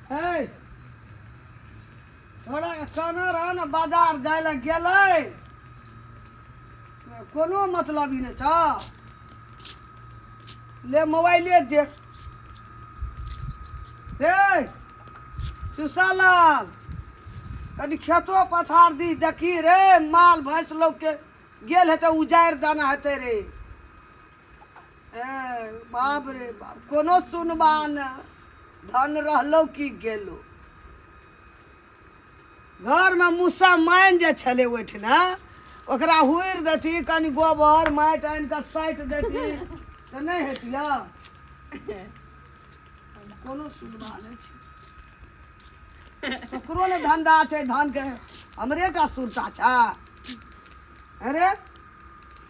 हे छोड़ा के कहने रह ने बाजार जाय लए गेलै, कोनो मतलब ही नहि छ। ले मोबाइले देख रे चुसालाल, कनि खेतो पथार दी देखी रे, माल भैंस लोग के गेल हेतै उजाड़ि देना हेतै रे। ए बाप रे बाप, कोनो सुनबा ने, धन रहलो कि गेलो। घरमे मूसा मानि जे छलै ओहिठिना, ओकरा हुरि देती, कनि गोबर माटि आनि कऽ साटि देती तऽ नहि हेतियै। कोनो सुनबा नहि छै, ककरो ने धंधा छै धानके, हमरे टा सुरता छै। अरे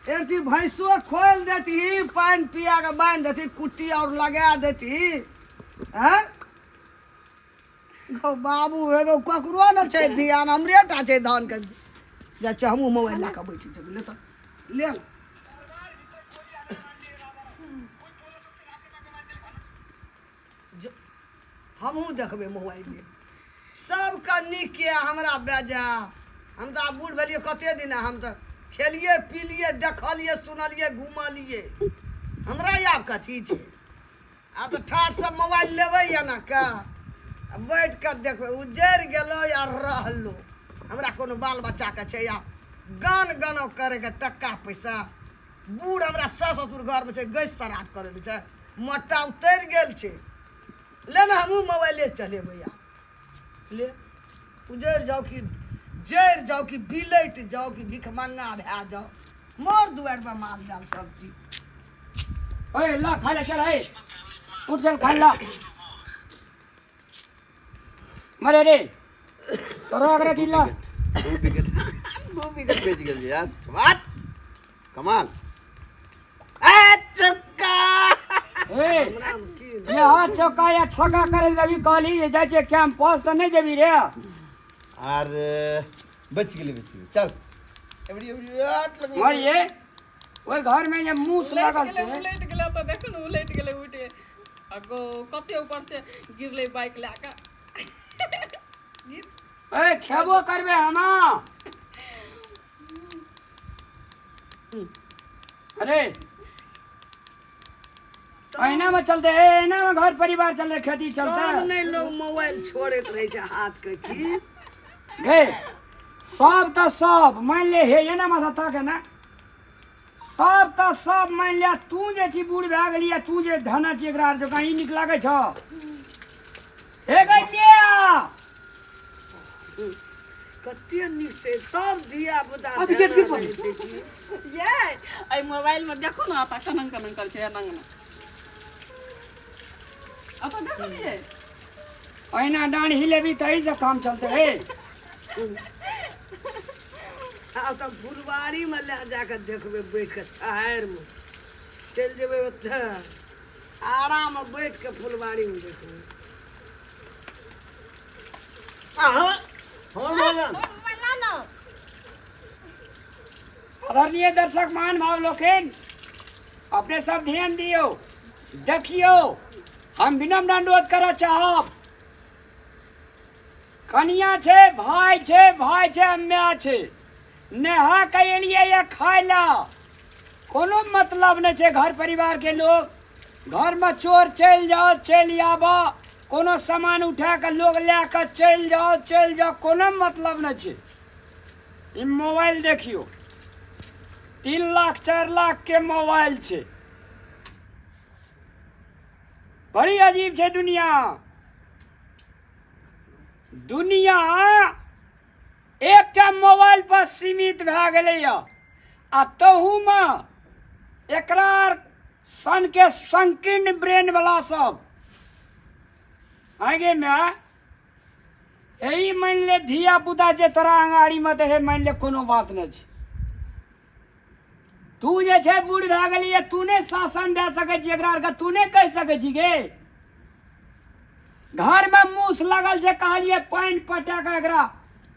एक भैंसो खोलि देती, पानि पिया कऽ बान्हि देती, कुट्टी आओर लगा देती। हैं गौ बाबू, एगो ककरो ने छै ध्यान, हमरे टा छै धानके। जाइ छियै हमहूँ मोबाइल लए कऽ बैठ जेबै। ले तऽ ले ने। हमहूँ देखबै मोबाइले। सबके नीक यऽ, हमरा बेजा। हम तऽ आब बूढ़ भेलियै कते दिन, हम तऽ खेलियै पीलियै, देखलियै सुनलियै, घुमलियै, हमरा आब कथी छै? आब तऽ ठाठ सब मोबाइल लेबै एना कऽ आ बैठ कऽ देखबै, उजड़ि गेलो या रहलो। हमरा कोनो बाल बच्चाके छै आब गान गानो करैके टक्का पैसा? बूढ़ हमरा सास ससुर घरमे छै, गैस श्राद्ध करै लए छै, मोटा उतरि गेल छै। ले ने, हमहूँ मोबाइले चलेबै आब। ले, उजड़ि जाउ कि जरि जाउ कि बिलटि जाउ कि भिखमंगा भए जाउ, मोर दुआरिमे माल जाल सब चीज। ओए ला खा ले, चल है, उठ चल खा ला। मरे रे तोरा अगर दिला 2 विकेट, 2 विकेट बेच गेल यार। वाट कमाल, ए चक्का। ए हमरामे की? यहाँ चौका या छक्का करे रवि कहली जे जाइ छियै कैंपस तऽ नहि जेबी रे? आर बच गेलै, बच गेलै। चल एबरी एबरी आट लगलै। मरिए, ओहि घर में जे मूस लागल छै। उलटि गेलै तऽ देखू ने, उलटि गेलै, उठि आ गो कते ऊपर से गिरलै बाइक लए कऽ। ए खेबो करबे हम। अरे अहिना में चलते, ए अहिना में घर परिवार चलते, खेती चलते। तब नहि लोग मोबाइल छोड़ैत रहै छै हाथके की। गे सब तऽ सब मान ले, हे ये ना माथा तक है ना, सब तऽ सब मान ले। तू जे छी बूढ़ भए गेली, तू जे धना छी, एकरा आर जकाँ ई नीक लागै छौ? हे गै मिया। कते नीक से सब धिया पुता। आ, विकेट गिर पड़लै। ये एहि मोबाइल में देखू ने, आता कनंग कनंग करै छै नंग में। आता देखू ने ये। अहिना डाँढ़ हिलेबी तही से काम चलते हे। आब तऽ फुलवारीमे लए जा कऽ देखबै बैठ कऽ, छाहरिमे चलि जेबै, ओतऽ आराममे बैठ कऽ फुलवारीमे देखबै। अहाँ हमर मोबाइल। आदरणीय दर्शक महान भाव लोकनि, अपने सब ध्यान दियौ, देखियौ, हम विनम्र अनुरोध करऽ चाहब। कनिया छै, भाय छै, भाय छै, माय छै, नहा के एलियै या खाय ला, कोनो मतलब नहि छै घर परिवार के लोग। घरमे चोर चलि जाओ, चलि आबऽ, कोनो सामान उठा कऽ लोग लए कऽ चलि जाओ, चलि जाओ, कोनो मतलब नहि छै। ई मोबाइल देखियौ, 3 लाख 4 लाख के मोबाइल छै। बड़ी अजीब छै दुनिया। दुनिया एकटा मोबाइल पर सीमित भए गेलैए, आ तहूमे एकरा सनके संकीर्ण ब्रेन वाला सब आगे में। यही मान ले धिया पुता जे तोरा अंगारीमे तऽ हे मान ले, कोनो बात नहि छै। तू जे छै बूढ़ भए गेलियै, तू नहि शासन दए सकै छी एकरा आरके, तू नहि कहि सकै छी गे। घरमे मूस लगल छै, कहलियै पानि पटा कऽ एकरा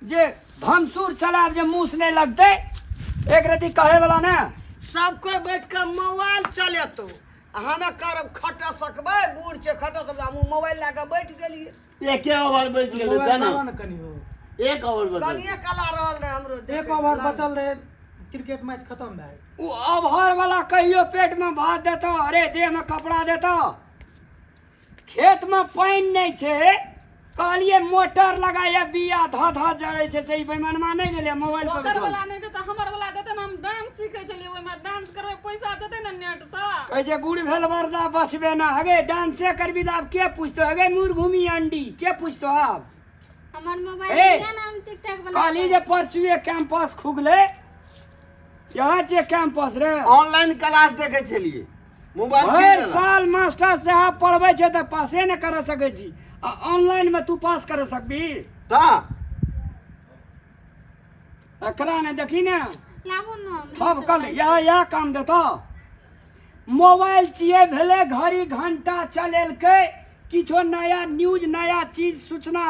जे धमसूर चलायब जे मूस नहि लगतै, एक रति कहै वाला ने। सब कोई बैठ कऽ मोबाइल चलेतो आ आ हमे करब खट सकबै बूढ़ छै खट सकबै हम मोबाइल लए कऽ बैठ गेलियै। एके ओवर बचि गेलै मोबाइल तेँ ने लाबऽ ने कनि हो। एक ओवर बचल। कनिए कला रहल रहै हमरो एक देखैमे, ओवर लाल। बचल रहे, क्रिकेट मैच खत्म भए गेल। ओ अबहर वाला कहियो पेट में भात देतो, अरे देह में कपड़ा देतो। खेत में पानि नहि छै, कहलिए मोटर लगाया बिया धा धा जड़ै छै, से ई बेईमानमा नहि गेलै मोबाइल पर ओकर बैठल वाला छै। नहि देतै, हमर वाला देतै ने। हम डांस सीखै छलियै, ओहिमे डांस करबै पैसा देतै ने नेटसँ। कहै छै बूढ़ भेल मर्दा बचबे ना, हगे डांसे करबी तऽ आब के पुछतो? हगे मूर्भूमि अंडी के पुछतो आब? हमर मोबाइल ए, दिया ना, हम टिकटॉक बना। कहली जे परसुए कैंपस खुगलै, यहाँ जे कैंपस रे। ऑनलाइन क्लास देखै छलियै मोबाइल छीन भरि लेलक। साल मास्टर साहब पढ़बै छै तऽ पासे नहि कर सकै छी, आ ऑनलाइन मे तू पास कर सकबी? तऽ एकरा ने देखी ने। लाबू न हम। थप कल इएह इएह काम देतौ। मोबाइल छियै भेलै घड़ी घंटा चलेलकै, किछो नया न्यूज नया चीज सूचना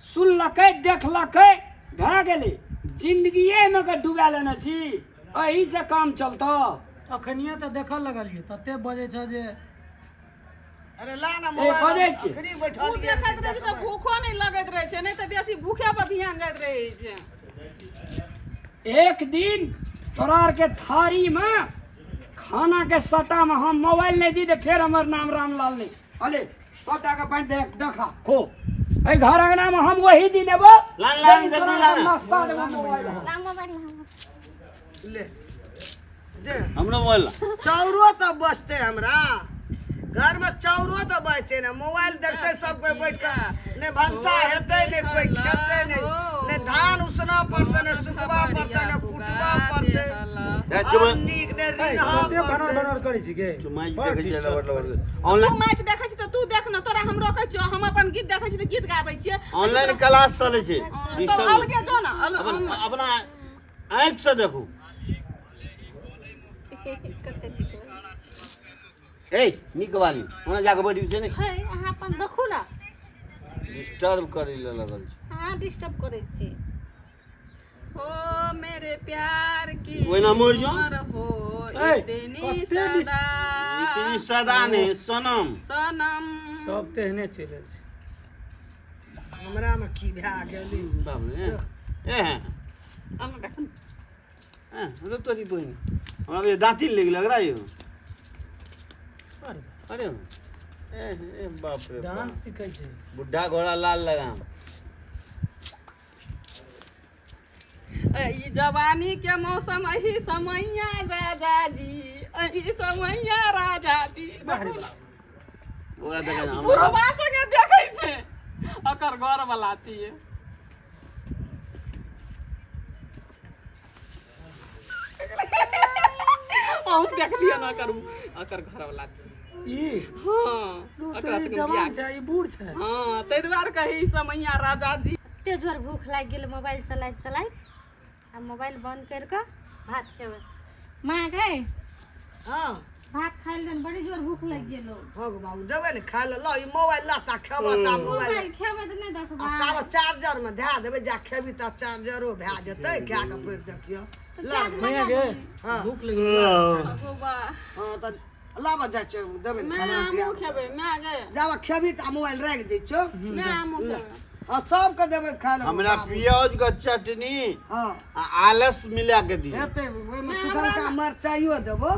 सुनलकै देखलकै भए गेलै। जिंदगिएमे के डुबा लेने छी, एहिसँ काम चलतौ? अखनिये तऽ देखऽ लगलियै, तते बजै छौ जे। अरे ला ना ए, मोबाइल। बजै छी। अखनी ओ बैठलियै। देखैत रहै छै तऽ भूखो नहि लगैत रहै छै, नहि तऽ बेसी भूखे पर ध्यान जाइत रहै छै। एक दिन तोरा आरके थारीमे खानाके सटामे हम मोबाइल नहि दी तऽ फेर हमर नाम रामलाल नहि। अले सबटा के पानि देख देखा खो। एहि घर अंगनामे हम वही दिन एबो लान, लान, जब तोरा जल्दी लान। आरके नाश्ता देबो मोबाइल हम। ला मोबाइल ला। ले दे। हमरो मोबाइल ला। चाउरो तऽ बचतै, हमरा घरमे चाउरो तऽ बचतै ने। मोबाइल देखतै सब कोइ बैठ कऽ, नहि भनसा हेतै, नहि कोइ खेतै, नहि नहि धान उसना पड़तै, नहि सुखबा पड़तै, नहि कुटबा पड़तै। ए, आब नीक नहि रिन्हऽ कते भनर पड़तै। भनर करै छी गे? मैच बड़ देखै छियै disturb। लबर लबर तू ऑनलाइन। मैच देखै छी तऽ तू देख ने, तोरा हम रोकै छियौ। हम अपन गीत देखै छी तऽ गीत गाबै छियै। ऑनलाइन क्लास चलै छै। तऽ डिस्टर्ब। अलगे जो ने अपन अपना आँखि से देखू। कते नीक लगै। ए नीक वाली ओना जाके बैठ छै ने। है, अहाँ अपन देखू ने। डिस्टर्ब करै लए लगल छै। अहाँ डिस्टर्ब करै छी। हो मेरे प्यार की ओहिना मरि जाउ। उम्र हो ए, इतनी कते सदा। इतनी सदा ने सनम। सनम। सब तेहने चलि आयल छै। हमरामे की भए गेलै? बाप रे, ए हे ए रे तोरी बहिन, हमरा बे दाँती लागि गेल एकरा यौ। अरे। अरे ए ए बाप रे बाप। डांस सीखै छै। बुढ़ा घोड़ा लाल लगाम। ई जवानी के मौसम एही समैया राजा जी, एही समैया राजा जी। बाहरे बाप। ओकरा देखै ने हमरा। बुढ़वा संगे देखै छै, ओकर घर वाला छियै। अहूँ देखलियै ने, ओकर ओकर घर वाला छियै। ई हँ। लू ओकरा तऽ ई संगे जवान बियाह छै, ई बूढ़ छै। हँ, ताहि दुआरे कही समैया राजा जी। एते जोर भूख लागि गेल मोबाइल चलाइत चलाइत, आ मोबाइल बंद करि कऽ भात खेबै। माँ गै। हँ। भात खाइ लए, बड़ी जोर भूख लागि गेलो। हँ गो बाबू, देबै ने खाय लए। लऽ ई मोबाइल लऽ, ता खेबऽ ता मोबाइल। मोबाइल खेबै तऽ नहि आ देखबै। ताबे चार्जरमे धए देबै, जा खेबी ता चार्जरो भए जेतै, खा कऽ फेर देखियौ। लऽ। मैया गे। हँ। भूख लागि गेल। बौआ। हँ तऽ लाबऽ जाइ छै, देबै ने मैं खाना। हमहूँ खेबै माय गे। जाबऽ खेबी तऽ मोबाइल राखि दै छियौ। मैं हमहूँ खेबै। हँ, सबके देबै खाय लए। हमरा बाबू। प्याज के चटनी हँ आ आलस मिला के दियौ। हेतै, ओहिमे सुखलका मरचाइयो देबो।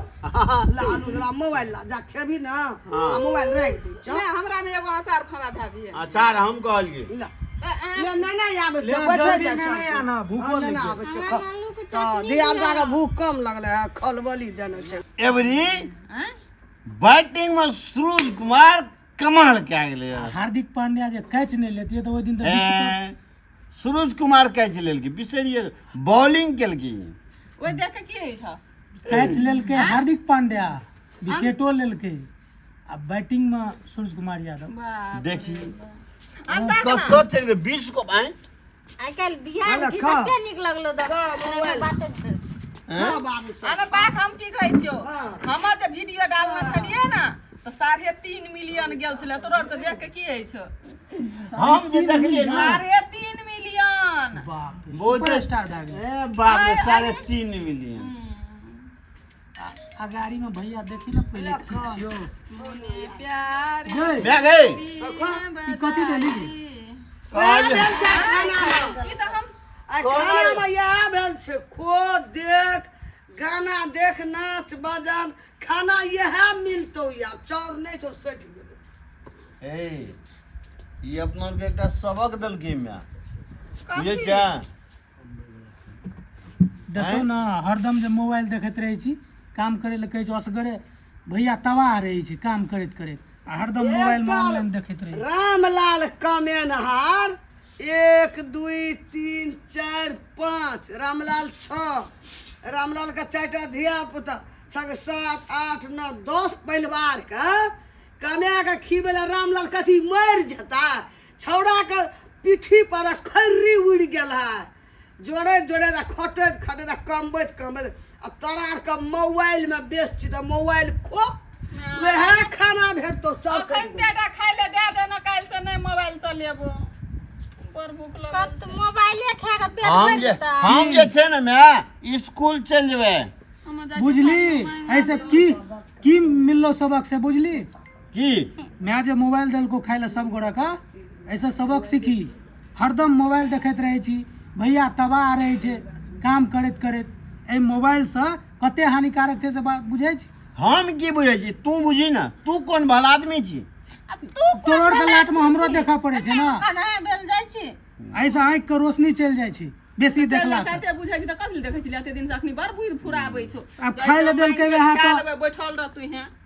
ला आलू ला, मोबाइल ला, जा खेबी ने आ मोबाइल राखि दै छियौ। नहि, हमरा मे एगो अचार फड़ा दए दिहे। अचार हम कहलियै। ला। ए, ए, ले, नहि नहि आबै ले, छै, बैठे जल्दी जाइ नहि सब। नहि आना, भूखो हँ, नहि लागि नहि गेल। आबै छै। हमरा आलूके तऽ चटनी धिया दिअ। पुताके भूख कम लगलै है, खलबली देने छै। एवरी बैटिंग में सूरज कुमार कमाल कए गेलै। हार्दिक पांड्या जे कैच नहि लेतियै तऽ ओहि दिन तऽ ए, सूरज कुमार कैच लेलकै, बिसरिए बॉलिंग केलकै। ओहि देख के की होइ छौ? कैच लेलकै हार्दिक पांड्या, विकेटो लेलकै, आ बैटिंग मे सूर्य कुमार यादव। बाप। देखी अंता कतऽ चलि गेलै 20 को आँय। आइ काल्हि बिहार हला, गीत खा। कते नीक लगलो देख मोबाइल। बाते छोड़। हँ बाबू सब। अरे बाप, हम की कहै छियौ? हँ। हमर जे वीडियो डालने छलियै ने तऽ 3.5 मिलियन गेल छलै। तोरा आरके देख के की होइ छौ? हम जे देखलियै ने 3.5 मिलियन। बाप रे, बहुत सुपर स्टार भए गेलै। ए बाप रे, 3.5 मिलियन। अगाड़ी में भैया देखी ना पहिले ठीक छियौ। मुने प्यार गई मैं गई ई कथी देली गे? आज ई तऽ हम आ खानामे इएह भेल छै, खो देख, गाना देख, नाच बजान, खाना इएह मिलतौ। या चाउर नहि छौ, सठि गेलौ। ए, ई अपना के एकटा सबक देलकै मैं, बुझै कथी? छै। देखो ना, हरदम जे मोबाइल देखैत रहै छी, काम करै लए कहै छै, असगरे भैया तबाह रहै छै काम करैत करैत, आ हरदम मोबाइल में ऑनलाइन देखैत रहै छै। रामलाल कमेनहार 1 2 3 4 5, रामलाल 6, रामलाल के 4टा धिया पुता, 6 7 8 9 10 परिवार के कमा के खीबै लए रामलाल कथी मरि जेता? छौड़ा के पीठी पर खर्री उड़ि गेल है, जोड़े जोड़े खटैत खटैत कमबैत कमबैत। आ तोरा आरके मोबाइलमे व्यस्त छी तऽ मोबाइल खो, वएह खाना भेटतौ। चल। अखन तेटा खाइ ले दए दे ने, काल्हि से नहि मोबाइल चलेबो, बड़ भूख लगल। कत मोबाइले खा के पेट हम भरि जे जेतै। हम जे छै ने मैं स्कूल चलि जेबै। हम जाइ छी। बुझली, ऐसे की की मिललो सबक से, बुझली? की? मैं जे मोबाइल देलको खाइ लए सब गोरा का, ऐसे सबक सीखी। हरदम मोबाइल देखैत रहै छी, भैया तबाह रहै छै काम करैत करैत। एहि मोबाइलसँ कते हानिकारक छै से बात बुझै छी? हम की बुझै छी, तू बुझी ने, तू कोन भला आदमी छी? अब तू कोन तोहर के भला लाटमे हमरो छी? देखऽ पड़ै छै ने। कन्हा भेल जाइ छी। एहिसँ आँखिके रोशनी चलि जाइ छै बेसी चलि देखलासँ। जाइ छै, बुझै छी तऽ कथी लए देखै छी? एते दिन से अखनी बड़ बुद्धि फुराबै छौ। आब खाइ लए देलकै वएह खा तऽ- लेबै, बैठल रह तू यहाँ।